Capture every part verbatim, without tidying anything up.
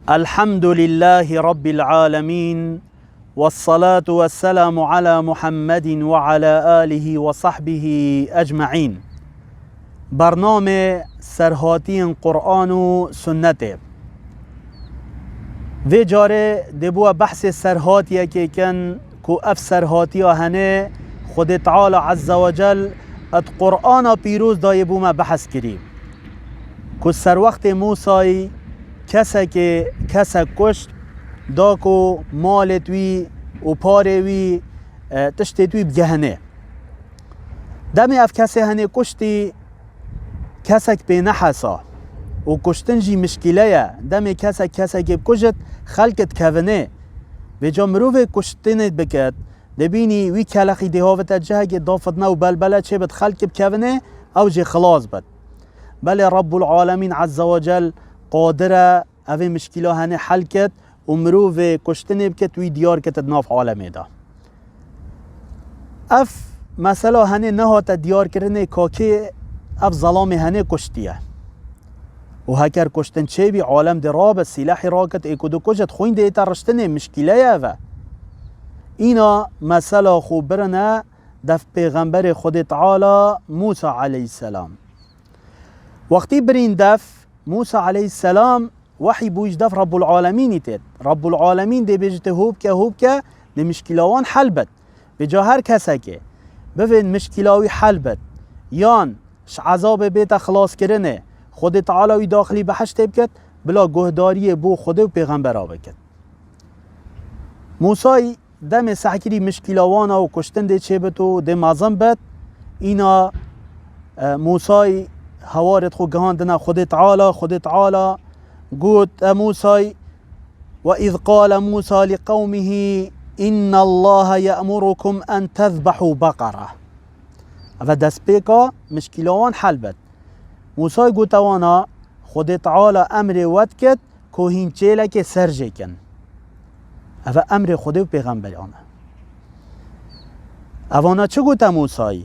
الحمد لله رب العالمين، والصلاة والسلام على محمد وعلى آله وصحبه أجمعين. Bername serhatiyên Qur'an û Sunnetê. Vê carê dê bo we behsê serhatiyekê kin ku ev serhatiya hene Xwedê Teala Azze ve Cel di Qur'ana Pîroz de yê bo me behs kirî. Ku serwextê Mûsayî kesekê kesek kuşt, da ku malê wî û parê wî, e, tiştê wî bigehinê. Demê ev kesê henê kuştî, kesek pê nehesa û kuştin jî mişkîle ye. Demê kesek kesekê bikujit, xelk dikevinê. Vêca mirovê kuştinê biket, dibînî wî kelexî dê havite cihekê da fitne û belbele çêbit, xelk bikevinê, ew jê xilas bit. Belê Rabbul Alemîn Azze ve Cel qadir e evê mişkîla henê hel ket û mirovê kuştinê bikit, wî diyar kit di nav alemê de. Ev mesela henê nehate diyarkirinê ka kê ev zelamê henê kuştiye. Û heker kuştin çêbî, alem dê rabe, sîlehî rakit, ê ku dikujit, xwîn dê ête riştinê, mişkîle ye ev e. Îna mesela xwe birine def pêxemberê Xwedê Teala Mûsa aleyhisselam. Wextî birîn def, Mûsa aleyhisselam wehî bû ji def Rabbul Alemînî têt. Rabbul Alemîn dê bêjite hû bike, hû bike, dê mişkîla wan hel bit. Vêca her kesekê bivên mişkîla wî hel bit, yan ji ezabê bête xilaskirinê, Xwedê Teala wî daxilî behiştê bikit, bila guhdariyê bo Xwedê û pêxembera bikit. Mûsayî demê sehkirî mişkîla wana û kuştin dê çêbit û dê mezin bit. Îna, e, Mûsayî hewarêt xwe gihandine Xwedê Teala, Xwedê Teala got, e Mûsayî, "Ve iz qale Mûsa li qewmihi innallaha ye'murukum en tezbehu beqere." Eve destpêka mişkîla wan hel bit. Mûsayî gote wana, Xwedê Teala emrê we dikit, ku hîn çêlekê ser jê kin. Ev e emrê Xwedê û pêxemberan e. Evana çi gote Mûsayî?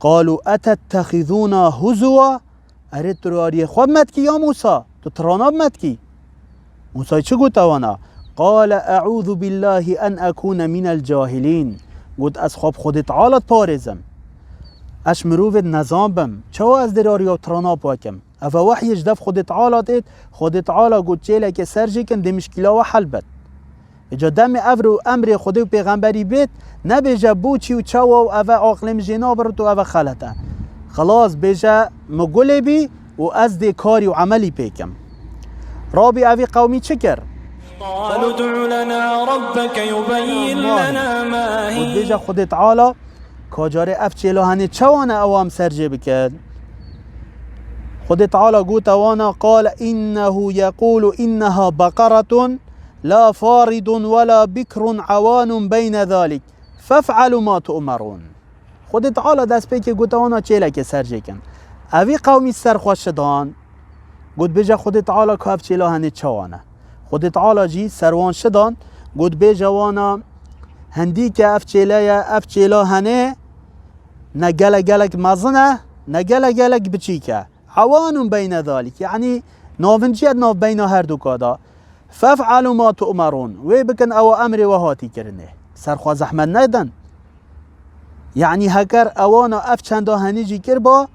Qalû etettexizûna huzuwa, erê tu rariyê xwe bi me dikî ya Mûsa, tu tirana bi me dikî? Mûsayî çi gote wana? Qale eûzu billahî en ekûne mînel cahilîn. Got ez xwe bi Xwedê Teala diparêzim. Ez ji mirovê nezan bim. Çawa ez dê rariya tirana bi we kim? Eve wehyê ji def Xwedê Teala têt, Xwedê Teala got çêlekê ser jê kin dê mişkîla we hel bet. Îca demê evro emrê Xwedê û pêxemberî bêt, nebêje bo çî û çawa û eve aqlê min jê nabirit û eve xelet e. Xilas bêje min gulê bî û ez dê karî û emelî pê kim. Rabî evî qewmî çi kir? قالوا ادع لنا ربك يبين لنا ما هي. Got bêje Xwedê Teala, ka carê ev çêla henê çawa ne ew em ser jê bikin? Xwedê Teala gote wana, قال إنه يقول إنها بقرة لا فارض ولا بكر عوان بين ذلك فافعلوا ما تؤمرون. Xwedê Teala destpêkê gote wana çêlekê ser jê kin. Evî qewmî ser xwe şidan. Got bêje Xwedê Teala ka ev çêla henê çawa ne. Xwedê Teala jî ser wan şidan. Got bêje wana hindîke ev çêle ye, ev çêla henê ne gelek gelek mezin e, ne gelek gelek biçîk e. Ewanun beyne zalik, yanî navinciye di nav beyna her du ka da. Fef'alu ma tu'merun, wê bikin ewa emrê we hatî kirinê. Ser xwe zehmet nedin. Yanî heker ewana ev çenda henî jî kirba,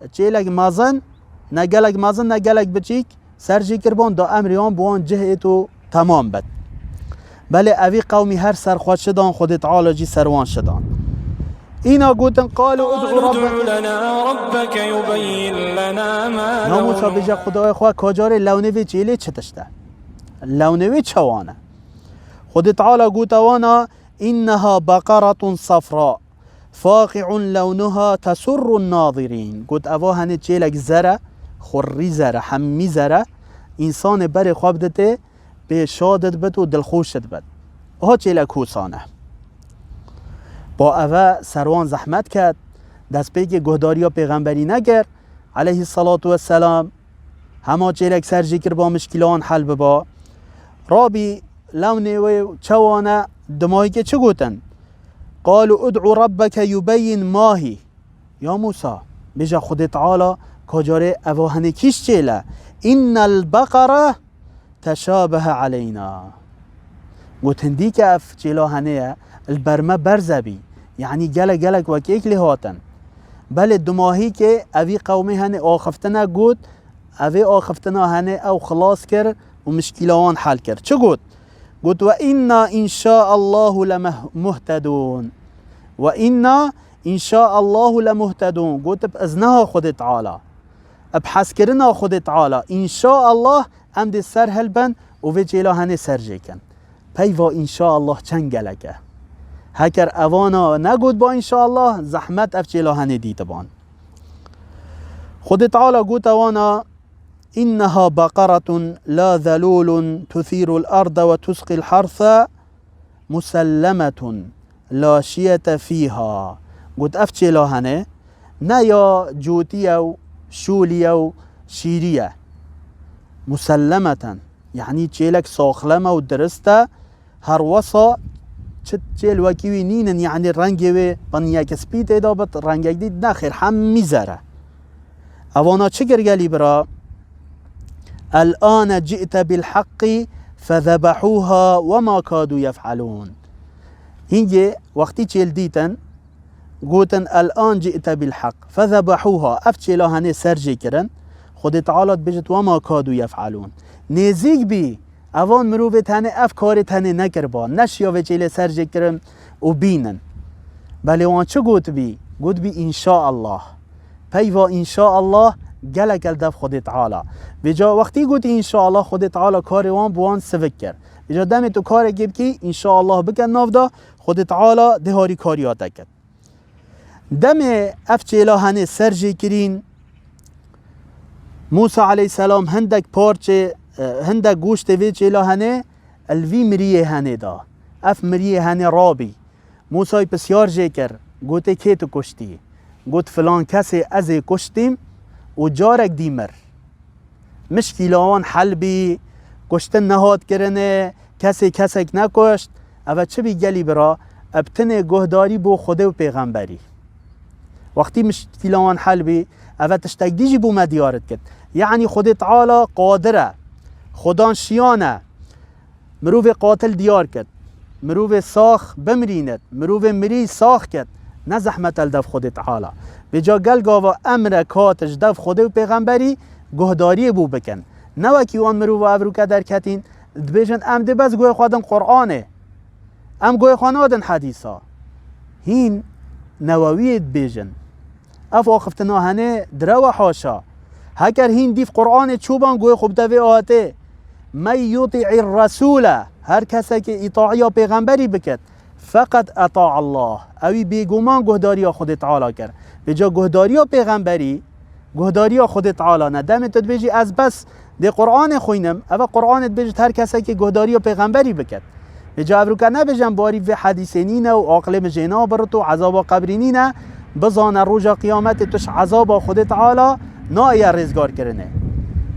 çêlek mezin, ne gelek mezin, ne gelek biçîk, ser jî kirban da emrê wan bi wan cih êt û temam bet. Belê evî qewmî her ser xwe şidan, Xwedê Teala jî ser wan şidan. Îna gotin, "Qalu ud'u rabbeke." لنا ربك يبين لنا ما Ya Musa, لونها. Bêje Xwedayê xwe, ka carê lewnê vê çêlê çi tişt e? Lewnê wê çawan e? Xwedê Teala gote wana, "إنها بقرة صفراء فاقع لونها تسر الناظرين." Got, eva henê çêlek zer e, xurrî zer e, hemî zer e, însanê berê xwe biditê, pê şad dibit û dilxweş dibit. Aha çêlek hosan e. Ba eve ser wan zehmet ket, destpêkê guhdariya pêxemberî nekir, aleyhissalatu vesselam, hema çêlek ser jê kir ba mişkîlan hel biba. Rabî lewnê wê çawan e, dimayîkê çi gotin? "Qalu ud'u rabbeke yubeyyin ma hi." Ya Musa, bêje Xwedê Teala, ka carê eva henê kîş çêl e? "Innel beqere teşabehe aleyna. Got, hindî ke ev çêla hene ye, li ber me berze bî. Yanî gelek gelek wek êk lê hatin. Belê dumahîkê evî qewmê hene axiftine got, evê axiftina hene ew xilas kir û mişkîla wan hel kir. Çi got? Got, "Ve inna inşaallahu le muhtedûn." "Ve inna inşaallahu le muhtedûn." Got, "Bi izneha Xwedê Teala, bi hezkirina Xwedê Teala, inşaallah em dê ser hilbin û vê çêla henê ser jêkin." Peyva inşaallah çend gelek e. Heker evana negotba inşaallah, zehmet ev çêla henê dîtiban. Xwedê Teala gote wana, "Inneha beqeretun la zelûlun tusîrul arde ve tusqil harse musellemetun la şiyete fîha." Got, ev çêla hene, ne ya cotî ye û şûlî ye û şîrî ye. Musellemeten, yanî çêlek saxlem e û dirist e, her wesa çi çêl wekî wî nînin, yanî rengê wê bin yek spî tê de bit, rengek dî nexêr, hemî zer e. Evana çi kir gelî bira? "El-ane ci'te bil haqqi fezebehûha ve ma kadu yef'alûn." Hingê wextî çêl dîtin, gotin, "El-an ci'te bil haqq fezebehûha." Ev çêla henê ser jê kirin. Xwedê Teala dibêjit, "Ve ma kadu yef'alûn." Nêzîk bî, evan mirovê tenê ev karê tenê nekiriba, neşiya vê çêlê ser jê kirin û bînin. Belê wan çi gotibî? Gotibî, "Înşaallah." Peyva înşaallah gelek e li dev Xwedê Teala. Vêca wextî gotî înşaallah, Xwedê Teala karê wan bi wan sivik kir. Vêca demê tu karekê bikî, înşaallah bike nav de, Xwedê Teala dê harîkariya te ket. Demê ev çêla henê ser jê kirîn, Mûsa aleyhisselam hindek parçê, e, hindek goştê vê çêla henê li vî miriyê henê da. Ev miriyê henê rabî. Mûsay pisyar jê kir, gotê, "Kê tu kuştî?" Got, "Filan kesê ez ê kuştîm û carek dî mir." Mişkîla wan hel bî, kuştin nehat kirinê, kesê kesek nekuşt. Eve çi bî gelî bira? Ev tinê guhdarî bo Xwedê û pêxemberî. Wextî mişkîla wan hel bî, eve tiştek dî jî bo me diyar dikit. Yanî Xwedê Teala qadir e. Xudan şiyan e. Mirovê qatil diyar ket. Mirovê sax bimirînet. Mirovê mirî sax ket. Ne zehmet e li dev Xwedê Teala. Vêca gel gava emrek hat ji dev Xwedê û pêxemberî guhdariyê bo bikin. Ne wekî wan mirova evroke derketîn, dibêjin, "Em dê bes guhê xwe din Qur'anê. Em guhê xwe nadin hedîsa." Hîn Newewiyê dibêjin. Ev axiftina henê direw e haşa. Heker hîn dîv Qur'anê çûban guhê xwe bide vê ayetê. "Men yutî'ir resûle", her kesekê îtaiya pêxemberî biket, "feqed eta'allah", ewî bêguman guhdariya Xwedê Teala kir. Vêca guhdariya pêxemberî, guhdariya Xwedê Teala ne. Demê tu dibêjî, "Ez bes dê Qur'anê xwînim", eve Qur'anê dibêjit, "Her kesekê guhdariya pêxemberî biket." Vêca evroke nebêjin, "Barî vê hedîsê nîne û aqilê min jê nabirit û ezaba qebrî nîne." Bizane roja qiyametê tu ji ezaba Xwedê Teala nayê rêzgarkirinê.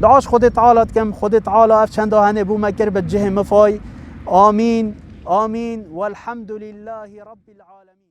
Duaş Xwedê Teala dikim, Xwedê Teala ev çenda henê bo me kir bi cihê mifay. Amîn, amîn, welhamdulîllahî Rabbil alemin.